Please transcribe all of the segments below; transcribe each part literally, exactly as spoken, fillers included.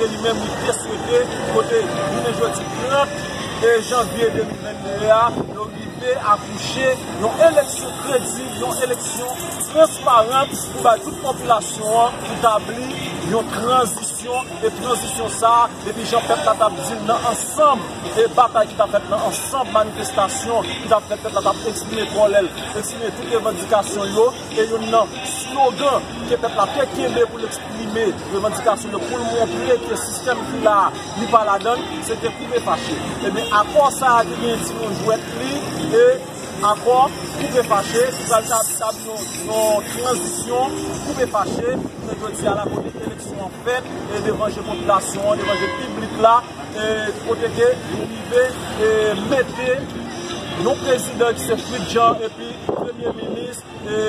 Li menm, li te swete, kote jounen jodi trant janvye de mil vennde a, yo rive akouche yon eleksyon kredib, yon eleksyon transparan pou bay tout popilasyon an pou tabli yon tranzisyon. E tranzisyon sa a, depi jan pèp la t ap di l nan ansanm, e batay ki t ap fèt nan ansanm, manifestasyon ki t ap fèt, pèp la t ap eksprime kòlè l, eksprime tout revandikasyon yo, e youn nan slogan ke pèp la te kenbe pou l eksprime revandikasyon yo, pou l montre ke sistèm ki la a, li pa ladan l, se te koupe fache. Ebyen, akò sa a te gen ti non jwèt li, e akò koupe fache, ki pral tab-, tabli yon, yon tranzisyon koupe fache, jounen jodi a la, kote eleksyon an fèt, e devan je popilasyon an, devan je piblik la, e kote ke nou rive, e mete yon prezidan ki se Fritz Jean, epi premye minis, e,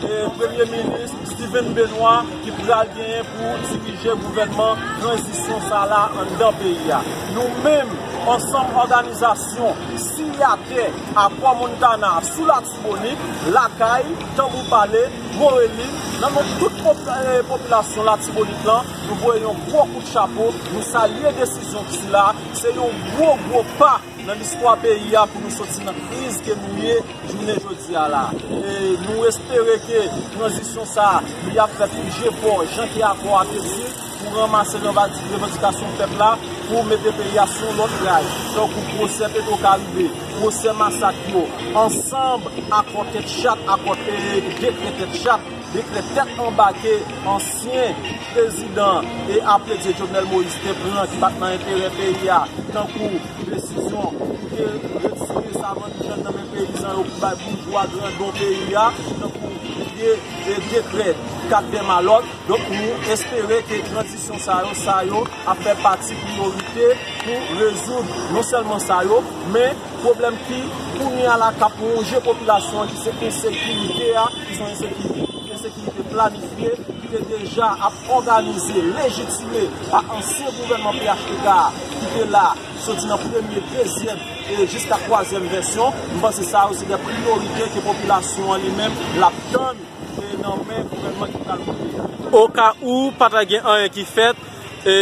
e premye minis Steven Benoît ki pral genyen pou dirije gouvènman tranzisyon sa la anndan peyi a. Nou menm, ansanm òganizasyon siyatè akò Montana sou Latibonit, Lakay, Tanbou Pale, Morelin, nan non tout pop-, e, popilasyon Latibonit lan, nou voye yon gwo kout chapo, nou salye desizyon sila, se yon gwo, gwo pa nan listwa peyi a pou nou soti nan kriz ke nou ye jounen jodi a la. E nou espere ke tranzisyon sa a, li ap fèt pou je fò, jan ke akò a te di, pou ranmase revan-, revandikasyon pèp la, pou mete peyi a sou yon lòt ray, tankou pwosè Petro Caribe, pwosè masak yo, ansanm akò tèt chat, akò, e, dekrè tèt chat, dekrè tèt anba ke ansyen prezidan e apredye Jovenel Moïse te pran ki pa t nan enterè peyi a, tankou desizyon pou te retire savann jòn nan men peyizan yo pou bay boujwa grandon peyi a, tankou de, de dekrè kat dèmalòt. Donk, nou espere ke tranzisyon sa yo, sa yo ap fè pati priyorite pou rezoud non sèlman sa yo, men pwoblèm ki kounye a la k ap wonje popilasyon an, ki se ensekirite a, ki se yon ensekirite, ensekirite planifye, ki te deja ap òganize, lejitime pa ansyen gouvènman P H T K a, ki te la, soti nan premye, dezyèm e jiska twazyèm vèsyon. M panse sa yo se de priyorite ke popilasyon an li menm l ap tann, e nan men gouvènman ki pral monte a. Oka ou pa ta gen anyen ki fèt, e,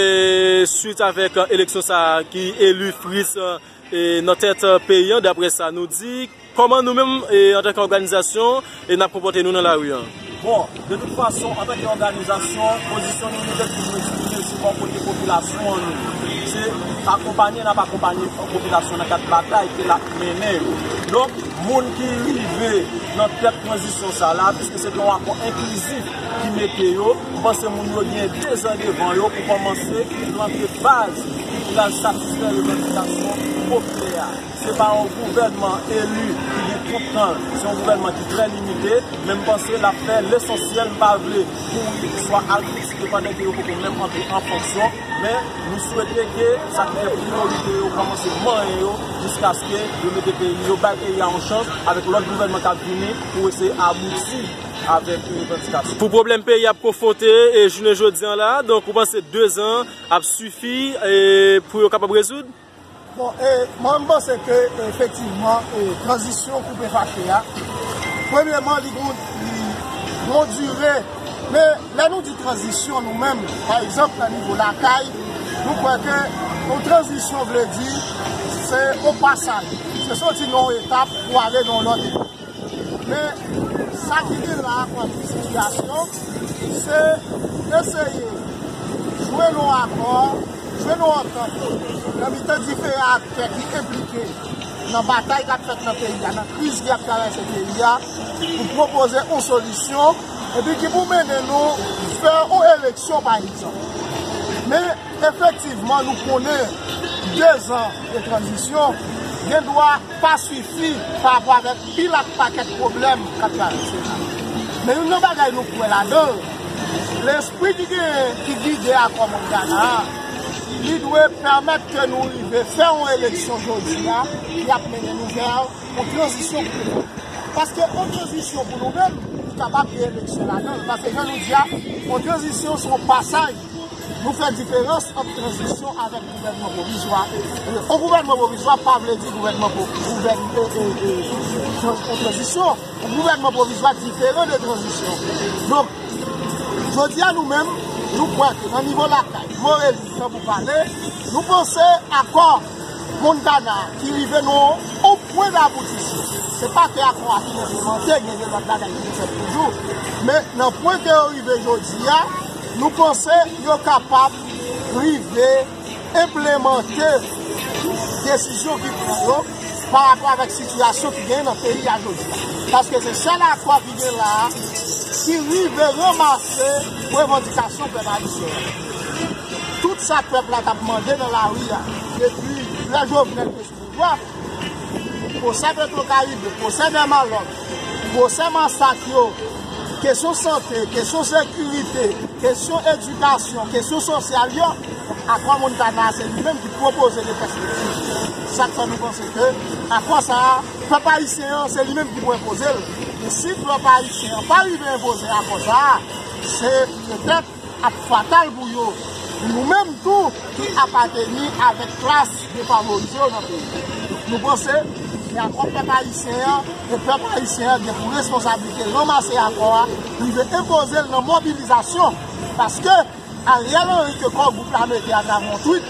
swit avèk, e, eleksyon sa a ki eli Fritz, e, nan tèt, e, peyi an, daprè sa nou di, kòman nou menm, e, antanke òganizasyon, e, n ap konpòte nou nan lari an? Bon, de tout fason, antanke òganizasyon, pozisyon nou, nou te toujou eksprime sou bò kote popilasyon an nou. Se akonpanye n ap akonpanye popilasyon nan kad batay ke l ap mennen yo. Donk, moun ki rive nan tèt tranzisyon sa la, piske se te yon akò enklizif ki mete yo, m panse moun yo gen de zan devan yo pou kòmanse plante baz ki pral satisfè revandikasyon popilè a. Se pa yon gouvènman eli ki gen tout tan, se yon gouvènman ki trè limite, men m panse l ap fè lesansyèl, m pa vle kouri swa al kritike pandan ke yo poko menm antre an fonksyon, men nou swete ke sa ki gen priyorite yo kòmanse manyen yo jiskaske yo mete peyi, yo bay peyi a yon chans avèk lòt gouvènman k ap vini pou eseye abouti avèk revandikasyon. Pou pwoblèm peyi ap konfwonte e jounen jodi an la, donk ou panse de zan ap sifi e pou yo kapab rezoud? Bon, e, mwen, m panse ke, efektivman, e, tranzisyon koupe fache a, premyèman, li gon, li gon dire. Men, lè nou di tranzisyon, nou menm, pa egzanp, nan nivo lakay, nou kwè ke yon tranzisyon vle di, se yon pasaj. Se soti nan yon etap pou ale nan yon lòt etap. Men, sa ki gen la a kòm sitiyasyon, se eseye jwenn yon akò, jwenn yon antant nan mitan diferan aktè ki enplike nan batay k ap fèt nan peyi a, nan kriz ki ap travèse peyi a, pou pwopoze yon solisyon, epi ki pou mennen nou fè yon eleksyon, pa egzanp. Men, efektivman, nou konnen de zan de tranzisyon gen dwa pa sifi pa rapò avèk pil ak pakèt pwoblèm k ap travèse la. Men youn nan bagay nou kwè ladan l, lespri ki genyen, ki gide akò Montana a, li dwe pèmèt ke nou rive fè yon eleksyon jodi a ki ap mennen nou vè yon tranzisyon pou nou. Paske yon tranzisyon pou nou menm, li kapab gen eleksyon ladan l. Paske jan nou di a, yon tranzisyon se yon pasaj. Nou fè diferans ant tranzisyon avèk gouvènman pwovizwa. Yon gouvènman pwovizwa pa vle di gouvènman pwo-, gouvèn-, e, e, e, tran-, tranzisyon. Yon gouvènman pwovizwa diferan de tranzisyon. Donk, jodi a nou menm, Nou kwè ke nan nivo lakay, Morelis, Kanboupale, nou panse akò Montana ki rive nan yon pwen daboutisman. Se pa ke akò a fin enplimante, gen de lòt bagay ki dwe fèt toujou. Men nan pwen ke yo rive jodi a, nou panse yo kapab rive enplimante desizyon ki pran yo pa rapò avèk sitiyasyon ki genyen nan peyi a jodi a. Paske se sèl akò ki gen la a ki rive ranmase revandikasyon pèp ayisyen an. Tout sa pèp la t ap mande nan lari a depi lè Jovenel te sou pouvwa, pwosè Petwokaribe, pwosè Dèmalòk, pwosè masak yo, kesyon sante, kesyon sekirite, kesyon edikasyon, kesyon sosyal yo, akò Montana se li menm ki pwopoze de pèspektiv. Sa k fè nou panse ke akò sa a, pèp ayisyen an, se li menm ki pou enpoze l. E si pèp ayisyen an pa rive enpoze akò sa a, se petèt ap fatal pou yo. Nou menm tou ki apateni avèk klas defavorize yo nan peyi. Nou panse se akò pèp ayisyen an, e pèp ayisyen an gen pou responsablite ranmase akò a, rive enpoze l nan mobilizasyon. Paske Ariel Henry ke Core Group la mete atravè yon tweet,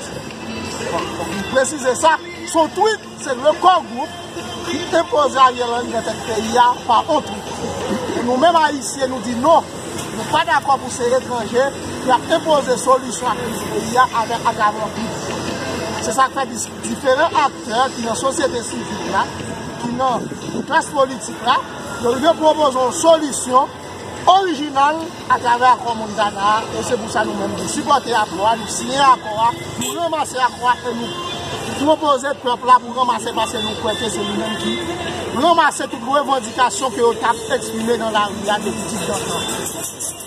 m presize sa, se yon tweet, se le Core Group ki enpoze Ariel Henry nan tèt peyi a pa yon tweet. E nou menm ayisyen, nou di non. Nou pa dakò pou se etranje ki ap enpoze solisyon ak kriz peyi a avèk, atravè yon tweet. Se sa k fè dis- diferan aktè ki nan sosyete sivil la, ki nan klas politik la, yo rive pwopoze yon solisyon orijinal atravè akò Montana a, e se pou sa nou menm nou sipòte akò a, nou siyen akò a, nou ranmase akò a e nou pwopoze pèp la pou ranmase, paske nou kwè ke se li menm ki ranmase tout revandikasyon ke yo t ap eksprime nan lari a depi digdantan.